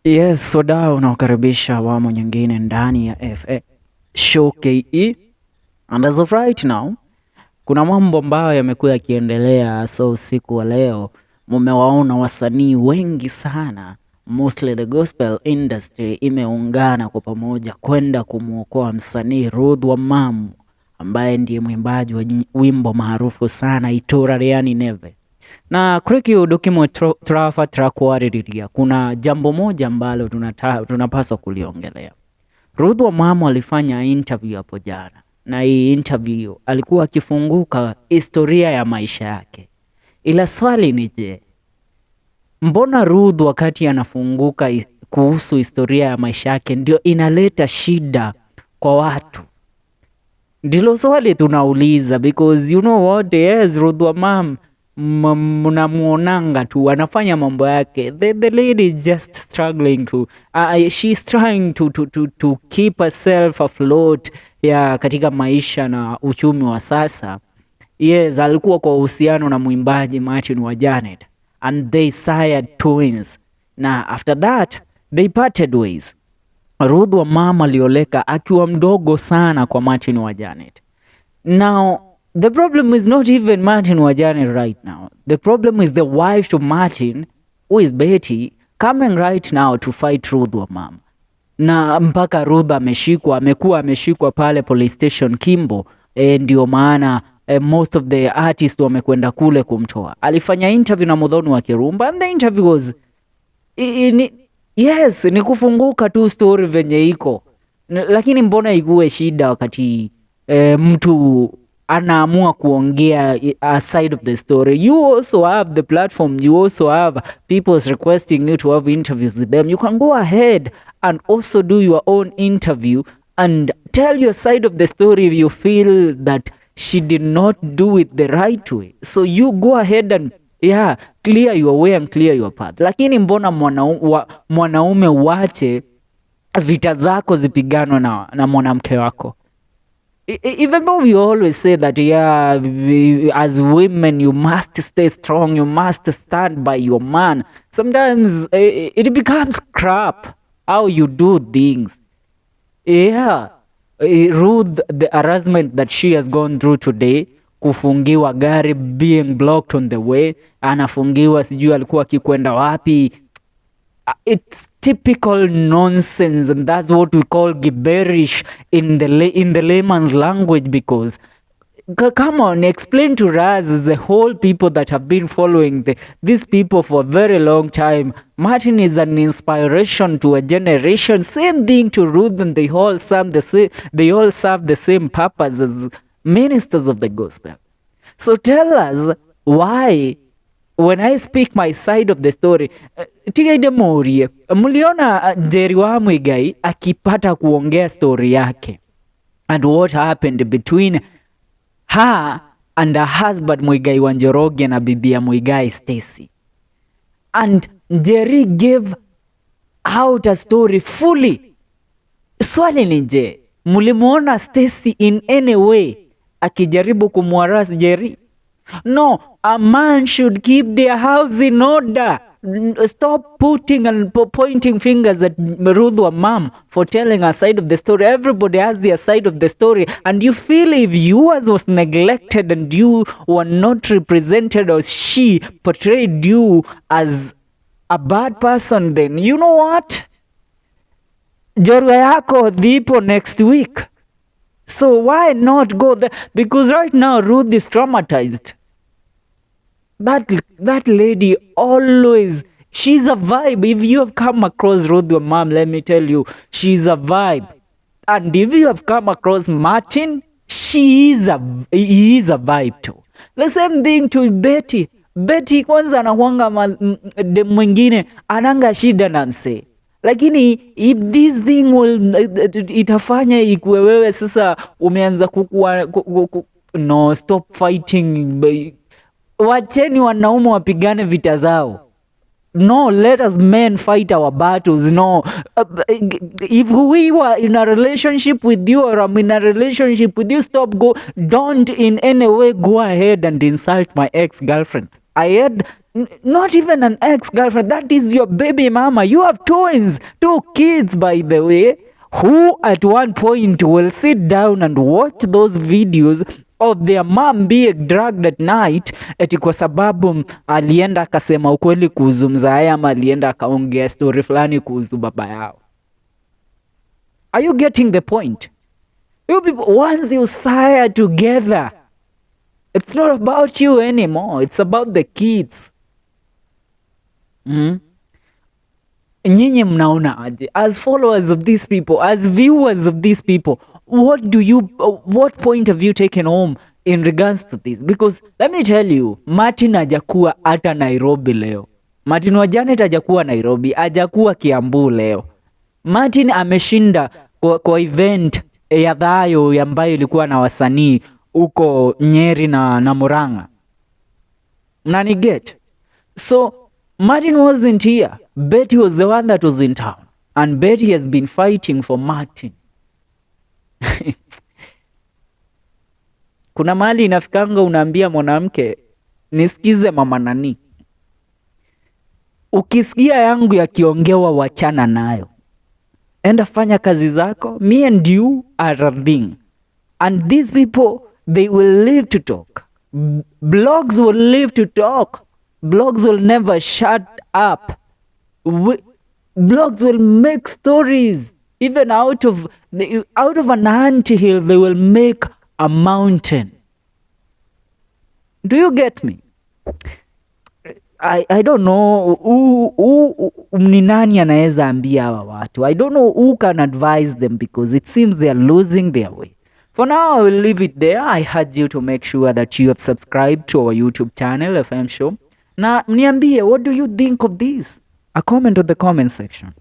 Yes, wadau, unaokaribisha awamu nyingine ndani ya FA Show KE. And as of right now, kuna mambo ambayo yamekuwa yakiendelea, so usiku wa leo mumewaona wasanii wengi sana, mostly the gospel industry imeungana kwa pamoja kwenda kumwokoa msanii Ruth Wamamu ambaye ndiye mwimbaji wa wimbo maarufu sana Itura Ria Nineve. Na kuri kiundu kimwe turabatara kwarĩrĩria, kuna jambo moja ambalo tunapaswa kuliongelea. Ruth Wamamu alifanya interview hapo jana, na hii interview alikuwa akifunguka historia ya maisha yake, ila swali ni je, mbona Ruth wakati anafunguka kuhusu historia ya maisha yake ndio inaleta shida kwa watu? Ndilo swali tunauliza because you know what, yes, Ruth Wamam mnamuonanga tu anafanya mambo yake. The lady is just struggling to she's trying to keep herself afloat ya katika maisha na uchumi wa sasa. Yes, alikuwa kwa uhusiano na mwimbaji Martin wa Janet and they sired twins, na after that they parted ways. Ruth Wamama alioleka akiwa mdogo sana kwa Martin wa Janet. Now, the problem is not even Martin wa Janet right now. The problem is the wife to Martin, who is Betty, coming right now to fight Ruth Wamama. Na mpaka Ruth ameshikwa, amekuwa ameshikwa pale police station Kimbo. Ndio maana most of the artists wamekwenda kule kumtoa. Alifanya interview na Muthoni wa Kirumba and the interview was yes, ni kufunguka tu story venye iko. Lakini mbona ikuwe shida wakati mtu anaamua kuongea a side of the story? You also have the platform, you also have people requesting you to have interviews with them. You can go ahead and also do your own interview and tell your side of the story if you feel that she did not do it the right way. So you go ahead and, yeah, clear your way and clear your path. Lakini mbona mwanaume uache vita zako zipiganwe na mwanamke wako? Even though we always say that, yeah, as women you must stay strong, you must stand by your man, sometimes it becomes crap how you do things. Yeah. Ruth, the harassment that she has gone through today, kufungiwa gari, being blocked on the way, anafungiwa, sijui alikuwa akikwenda wapi. It's typical nonsense, and that's what we call gibberish in the layman's language, because come on, explain to us as the whole people that have been following these people for a very long time. Martin is an inspiration to a generation. Same thing to Ruth, and they all serve the same purpose as ministers of the gospel. So tell us why when I speak my side of the story, tigaide morie mliona Njeri wa Muigai akipata kuongea story yake and what happened between her and her husband Muigai wa Njoroge na bibi ya Muigai Stacy, and Njeri gave out a story fully. Swali ni je, mlimuona Stacy in any way akijaribu kumharass Njeri? No, a man should keep their house in order. Stop putting and pointing fingers at Ruth Wamam for telling her side of the story. Everybody has their side of the story, and you feel if yours was neglected and you were not represented or she portrayed you as a bad person, then you know what? Jorua yako dhipo next week. So why not go there? Because right now Ruth is traumatized. That lady always, she's a vibe. If you have come across Ruth Wamam, let me tell you, she's a vibe. And if you have come across Martin, she is a he is a vibe too. The same thing to Betty. Betty kwanza anakuanga dem mwingine ananga shida na msee, lakini if this thing will itafanya ikuwe wewe sasa umeanza kukua no, stop fighting. Wacheni wanaume wapigane vita zao. No, let us men fight our battles. No, if we were in a relationship with you or I'm in a relationship with you, stop, go, don't in any way go ahead and insult my ex-girlfriend. I had Not even an ex-girlfriend, that is your baby mama. You have twins, two kids, by the way, who at one point will sit down and watch those videos of their mom being drugged at night, eti kwa sababu alienda akasema ukweli kuhusu mzae ama alienda akaongea story fulani kuhusu baba yao. Are you getting the point? You people, once you sire together, it's not about you anymore. It's about the kids. Nyinyi mnaona aje? As followers of these people, as viewers of these people, what point have you taken home in regards to this? Because let me tell you, Martin hajakuwa hata Nairobi leo. Martin wa Janet hajakuwa Nairobi, hajakuwa Kiambu leo. Martin ameshinda kwa event ya Thayo ambayo ilikuwa na wasanii huko Nyeri na Murang'a. Mnaniget? So Martin wasn't here. Betty was the one that was in town. And Betty has been fighting for Martin. Kuna mahali inafikanga unaambia mwanamke, "Nisikize mama nani. Ukisikia yangu yakiongewa, wachana nayo. Enda fanya kazi zako. Me and you are a thing. And these people, they will live to talk. Blogs will live to talk. Blogs will never shut up. Blogs will make stories. Even out of an anthill, they will make a mountain." Do you get me? I don't know who ni nani anaweza ambia hawa watu. I don't know who can advise them because it seems they are losing their way. For now, I will leave it there. I urge you to make sure that you have subscribed to our YouTube channel, FM Show. Na mniambie, what do you think of this? A comment on the comment section.